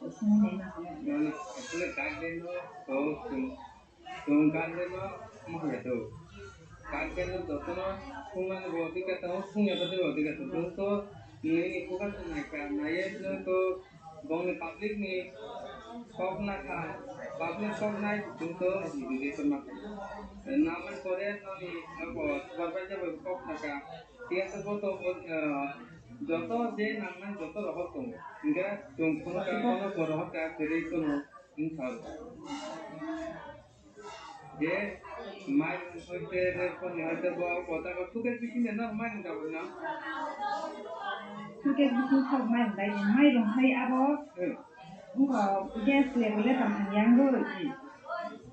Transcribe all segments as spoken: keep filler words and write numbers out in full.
Noni, actually, guardian no, to, to, to guardian no, mo ya to. Guardian no, to, to, no, sung na bo, di ka to, sung ya to, di ka to, to, to, nini focus na ka, na ye, to, to, bongni public ni kok na kha, public kok nai, to, to, education ma kha. Naman pore, noni, ako, supervisor bo kok na ka, tiya to, to, to, joto je nangnai joto rohor tongo. Hingke chwng phano ka phano bo rohor ka kwrwi phano wngkha. Je mairung hoite, je phone ni hoite bo kota ko suke bising de no mairung ka bo no. Suke bising thok mairung dai, mairung hai abo. Hmm. Wngkha gas level le tong thang yang goi. Hmm.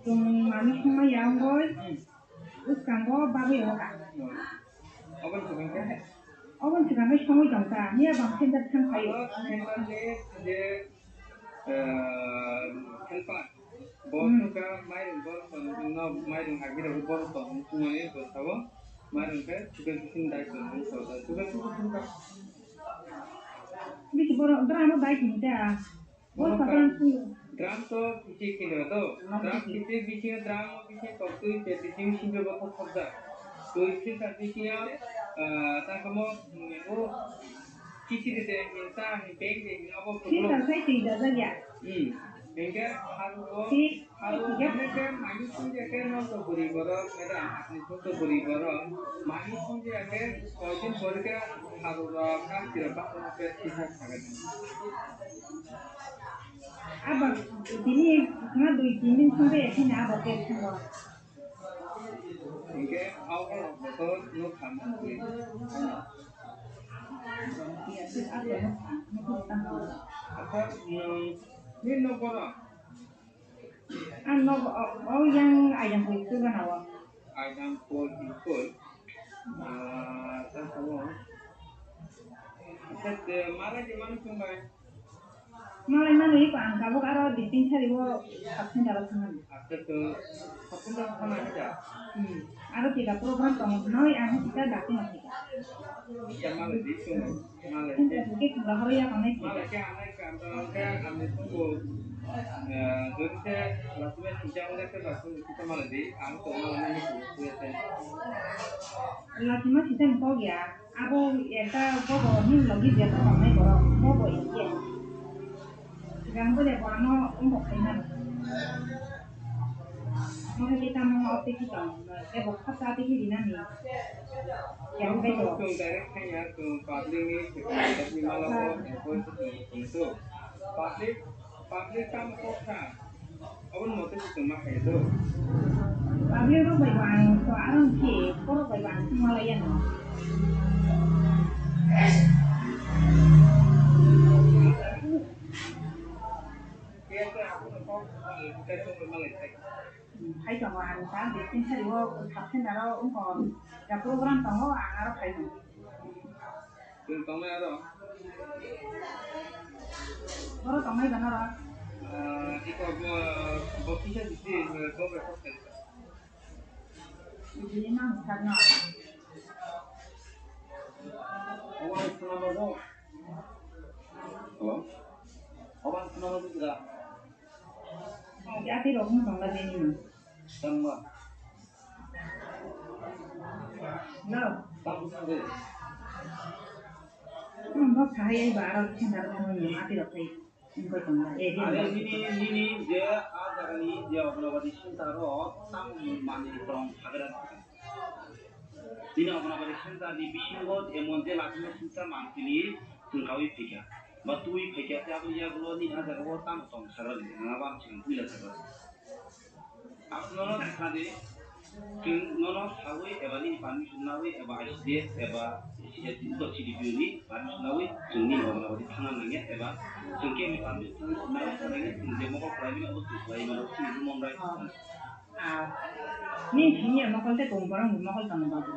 Chwng manwi songma yang goi. Hmm. Bwskango bagwi rw ka. Oboni swkang khe? Oboni swkang khe songwi tong kha, miya bang center thang phaio. Abo center ni je, eh, helper, bo Hmm. thangkha mairung borok tong, no mairung agirok borok tong, chumani bwskango mairung khe chukhe bising dai tong, chukhe bising thangkha. Bisi borok drama bai tong ta. Bono drum to kisi kilo to. Drum kisi bisingo drum bisingo tok twi peti twi sinjo bothop thopjak. Twi filter bisingo, ah, tangkamo, mm, o kisi de de, ta ni beng de, abo filter sai twi dajak ya. Hmm. Hingke haru o, haru o hingke mani sunje ke no to buri borok, madam, apni to buri borok. Mani sunje ke koitin pore ke haru rok, kang tira bak rok ke thisa thagai. Abo bini bwskango dui tin din thangbai ya, phini abo tek thango. Hingke abo rok bo to nuk kha mani. Acha, nwng, nini nok bono? Ang nok o, o yang ayang pui tu gana o. Ayang pui pui. Ah, tang tamo. Acha, te, malai di manu chumbai. Malai mano iko ang tabuk aro di tin sari o absent aro thangan. Acha, to, absent aro thangan acha. Hmm. Aro tila program tongo noi ang kita dati no kita. Acha, malai di chumbai. Malai se. Malai se anai kam to ke ami tuku. Jodi se lasima sijak unda ke lasima kita malai di ang to malai ni sijak se. Lasima sijak kok ya. Abo ekta bobo ni logi je to nai borok bobo iye. Sigang bo de bo ano umbo khaina. Mo hai kita mo ote kita. Ebo khasa ati hiri nani. Yang beto. Chwng direct thangya, chwng public ni, chwng public ni mala bo, eh, voice chwng, chwng to. Public, public tamo kok kha. Aboni mote se chwng ma khayo to. Public rok bai bo ang to aron khe, borok bai bo ang chwng malai yano. Khe khe abono kok, khe khe malai khe. Hai tongo ang ta, bising sari o, absent aro wngkha, ya program tongo, ang aro phai tongo. Chwng tongnai aro? Boro tongnai ba noro? Ah, iko bo, bo kisa bisi, bo bai kok kali. Bini mang sakno. Obo ang swnamwi bo. Hello? Obo ang swnamwi bo kira. Ati rok wng tongla bini. Tangma. Hello. Tang bwswk de. Ang bok sahai ai ba aro center thangwi ati rok khai. Wngkoi tongla. Eh, di. Are nini, nini je a jagani je Aganabadi center o tang manwi tong hagra. Nini Aganabadi center ni bisingo emon je lakhina singsa mangpili chwng kaui phaikha. Ba twi phaikha, tei aboni yagulo nini a jagao tamo tong sagra di, nangma bam chwng puila sagra di. Ang nono sakha di, chwng nono saui eba nini permission naui eba I C D S eba C D P O ni permission naui chwng nini Aganabadi thangna nangya eba chwng khe ni permission naui thangna nangya, chwng je mokol khlai mani abo chwng khlai mano, chwng humo rai. Ah, nini thani ya mokol tei kung borok ni mokol tong babu.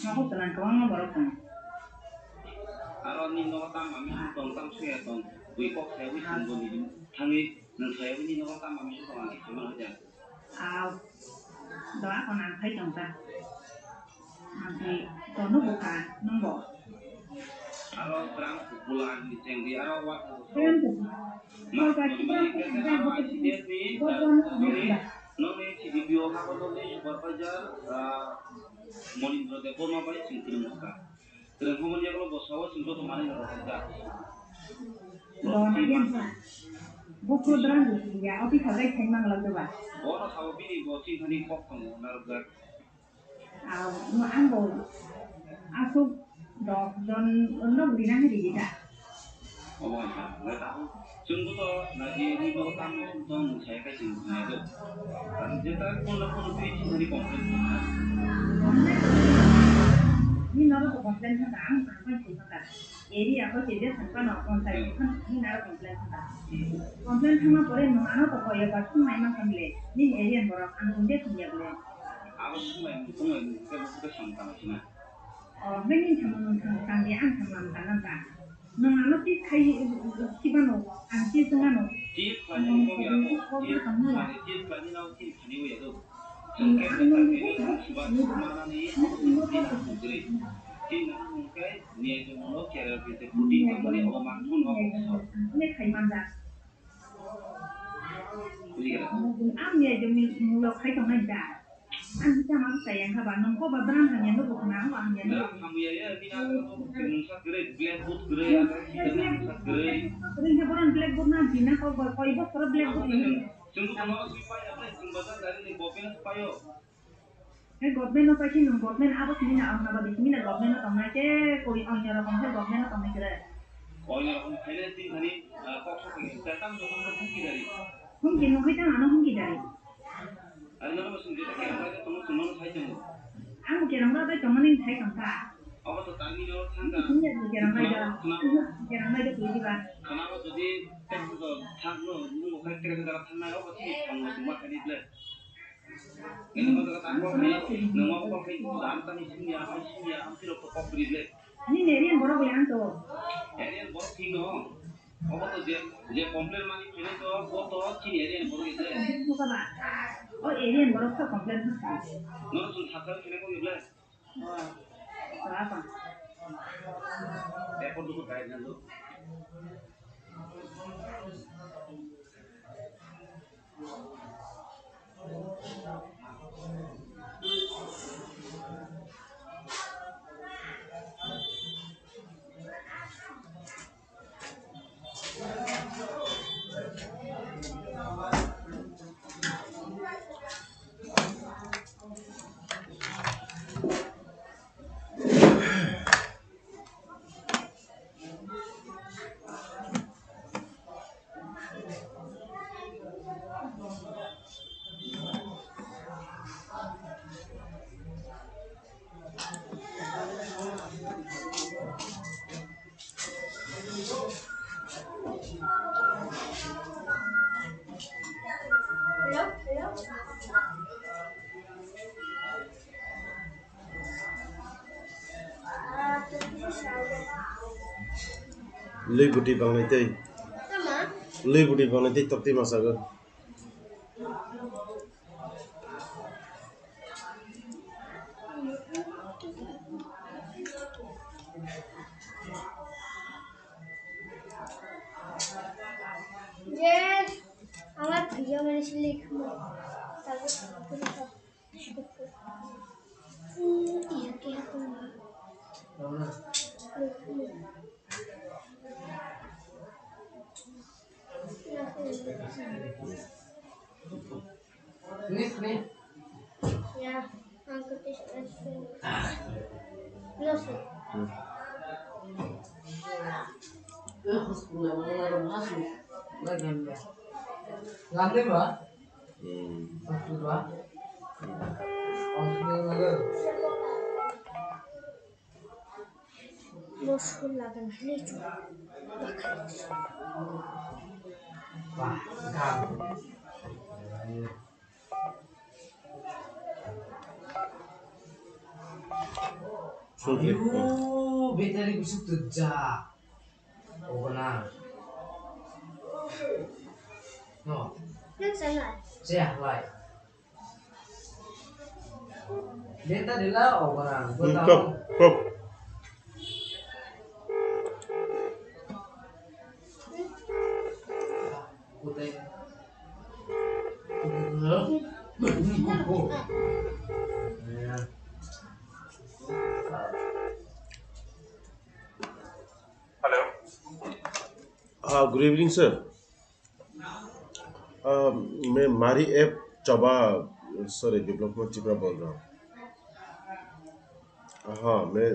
Mokol tong ang kwbangma borok tong. Aro ni nogo tamo misi tong, tamo suya tong, bui kok saya bui sung bo ni thangwi nang saya bui ni nogo tamo misi tong ang kisa mano jang. Ah, doa kon ang khai tong ta. Ang khai tong no bukha nung bo. Aro Trump bulan ni chengdi aro wa. Trump. Mas Trump. Nokni, nokni C D P O hakotorni supervisor, ah, Monindra Debbarma bai chwng kwrwng wngkha. Kwrwng wngmani yagulo bo sao chwng joto manwi rwkha. Bo naiyan sa. Bo program ya, office ha bai thangna ngalak doba. Bono sao bini bo chini thani kok tongo narwkjak. Ah, ang bo aswk dok jon no gurina hedi da. Obo hai kha, hwnkhe tabuk chwngbo to naji ri bo tamo song tong mung saya khai chwng nai do. Ang jeta kono kono twi chini complain kha. Ni noro ko complain kha, ang ang pai thai kha. Area ko je je thang phano, panchayat phano, ni naro complain thangkha. Complain thangma pore nwng ano to koyo ba thung nai ma khamle, nini area ni borok ang unde thung ya ble. Abo thung nai, thung nai, thung nai, thung nai, thung nai. O, hwnwi nini samung nwng thang, thang di, ang samung nwng thang ba. Nwng ano twi khai, twi bano, ang twi thung ano. Twi khai ni ko ya ko, twi khai ni, twi khai ni nao twi khai ni ya do. Ang nwng twi khai ni. Niyai tongmano career bise puti tongmani obo mangthun obo kosor. Onek khai manjak. Bujikha? Ang niyai tongmani mulok khai tongnai da. Ang hita ma sai ang haba nong ko ba bran hamya nugo khna ang hamya nugo. Bran hamya ya ni ang ko mungsa gre blackboard gre ya mungsa gre. Ring ha boran blackboard na jina ko koi bosor blackboard ni. Chwng ko no sui pa ya chwng bazar dari ni bopena payo. He government no paikhe nwng government abo simi na ang naba de simi na government no tongnai khe koi oinyo rokom khe government no tongnai khe re. Oinyo rokom khaina tini thani, ah, kok sok khe tang jomon no humki dari. Humki nung khai tang ano humki dari. Ari nono sung jeta kerang bai tongo sung nono sai tongo. Ang kerang bai bai tongmani sai tongkha. Obo to tangni no thangka. Simi ya kerang bai da. Khna, khna. Kerang bai da koi diba. Khna bo jodi tek to thang no nung khai tek to thang nai obo simi thang no tuma khai ni ble. Ini kau tak tahu ni, nunggu apa kau kau dalam tadi sini ya, apa sini ya, hampir apa kau beri deh. Ini nerian borok yang tu. Nerian borok sini no. Apa tu dia, dia komplain mani kini tu, kau tu sini nerian borok itu. Komplain tu apa? Oh, nerian borok tu komplain tu. Nono sun sasal kini kau ible. Oh, apa? Telepon dulu kaya nanti. Lui bwtwi bangnai tei. Tama? Lui bwtwi bangnai tei toktwi masa go. Yes, আমার প্রিয় মানুষ লিখবো। তারপর Nih, nih. Ya, angkat es. Nasi. Lamde ba? Hmm. Waktu ba? Waktu ba? Bo sul lagan hini chu. Wah, gam. Ayo, battery busuk tujak. Obo na. No. Saya halai. Deta dila obo na. Hmm, kop, kop. Hello. Uh, good evening, sir. Uh, मैं मारी ऐप चबा, sorry, development Tipra बोल रहा हूँ। हाँ, मैं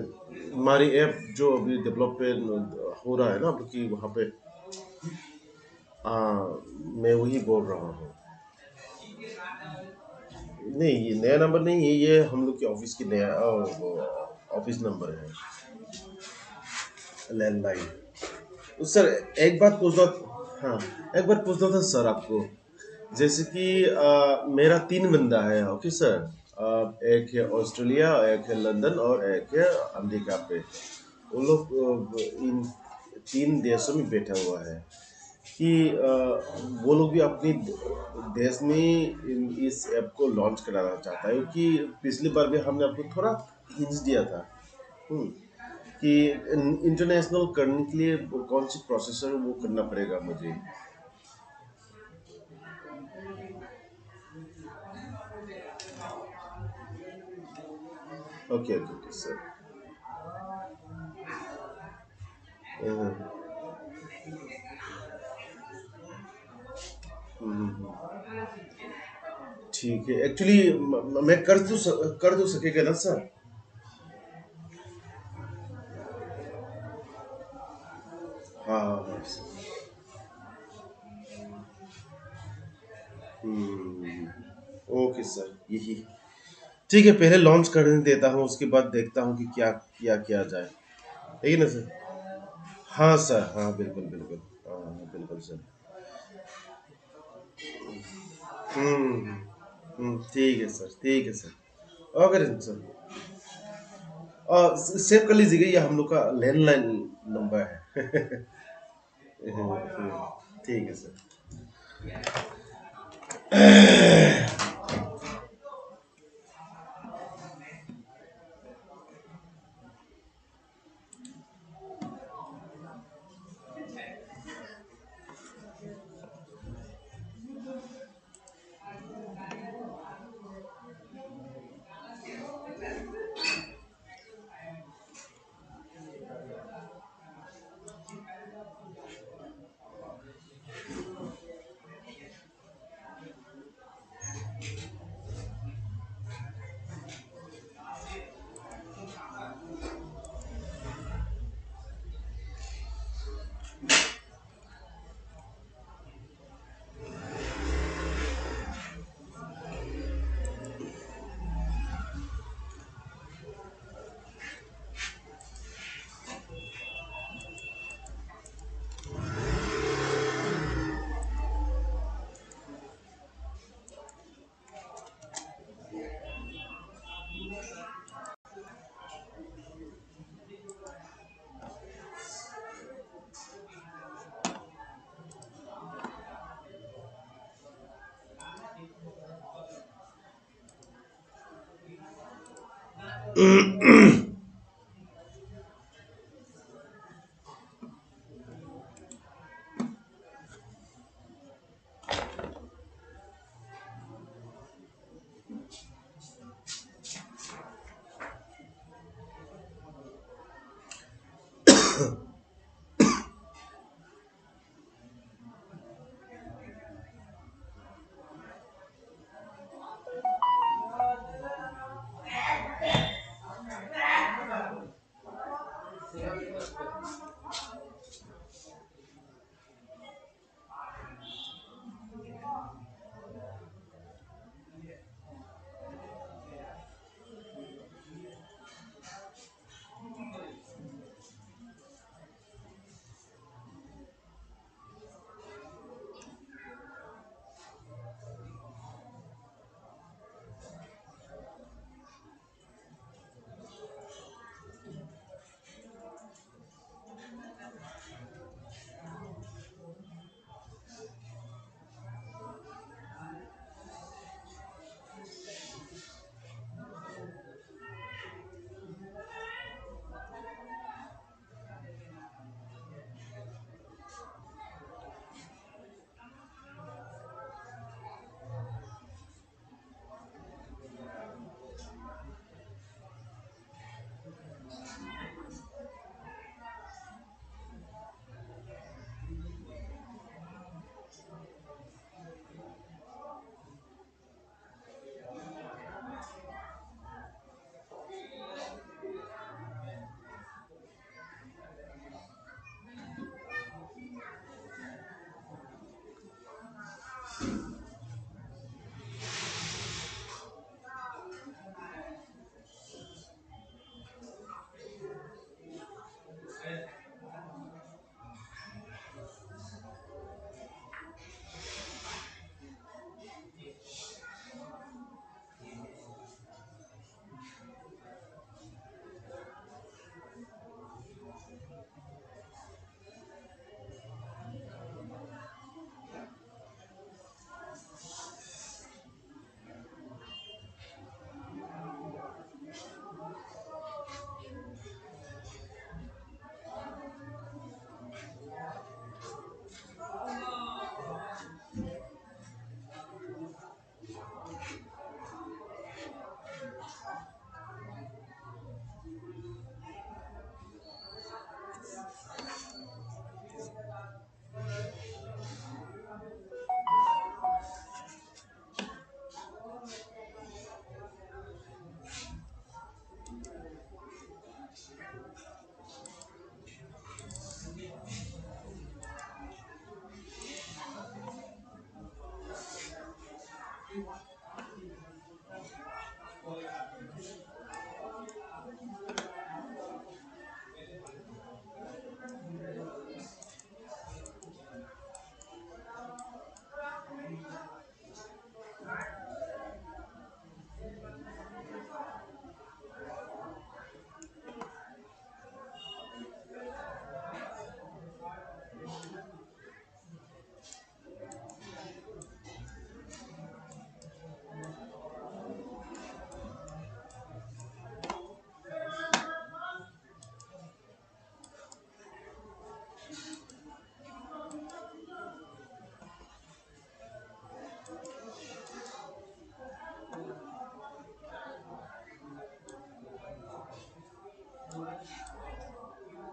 मारी ऐप जो अभी डेवलपमेंट हो रहा है ना, आपकी वहाँ पे, आ, मैं वही बोल रहा हूँ। नहीं, ये नया नंबर नहीं है, ये हम लोग के ऑफिस की नया, अ, वो ऑफिस नंबर है, लैंडलाइन। तो सर, एक बात पूछना, हाँ, एक बात पूछना था सर आपको, जैसे कि, अ, मेरा तीन बंदा है, ओके सर, अ, एक है ऑस्ट्रेलिया, एक है लंदन और एक है अमेरिका पे। वो लोग, अ, इन तीन देशों में बैठा हुआ है कि, अ, वो लोग भी अपनी देश में इन, इस ऐप को लॉन्च कराना चाहता है, क्योंकि पिछली बार भी हमने आपको थोड़ा हिंट्स दिया था, हम्म, कि इन-, इंटरनेशनल करने के लिए वो कौन सी प्रोसेस है, वो करना पड़ेगा मुझे। Okay, okay, okay, sir. हम्म। हम्म, हम्म, हम्म। ठीक है, एक्चुअली म-, म-, मैं कर तो स-, कर तो सकेगा ना सर? हाँ, हाँ, हाँ, सर। हम्म, ओके सर, यही। ठीक है, पहले लॉन्च करने देता हूँ, उसके बाद देखता हूँ कि क्या, क्या किया जाए। ठीक है ना सर? हाँ सर, हाँ, बिल्कुल, बिल्कुल। हाँ, हाँ, बिल्कुल सर। हम्म, हम्म, ठीक है सर, ठीक है सर। Okay sir. और स-, सेव कर लीजिएगा, ये हम लोग का लैंडलाइन नंबर है। हम्म, हम्म, ठीक है सर।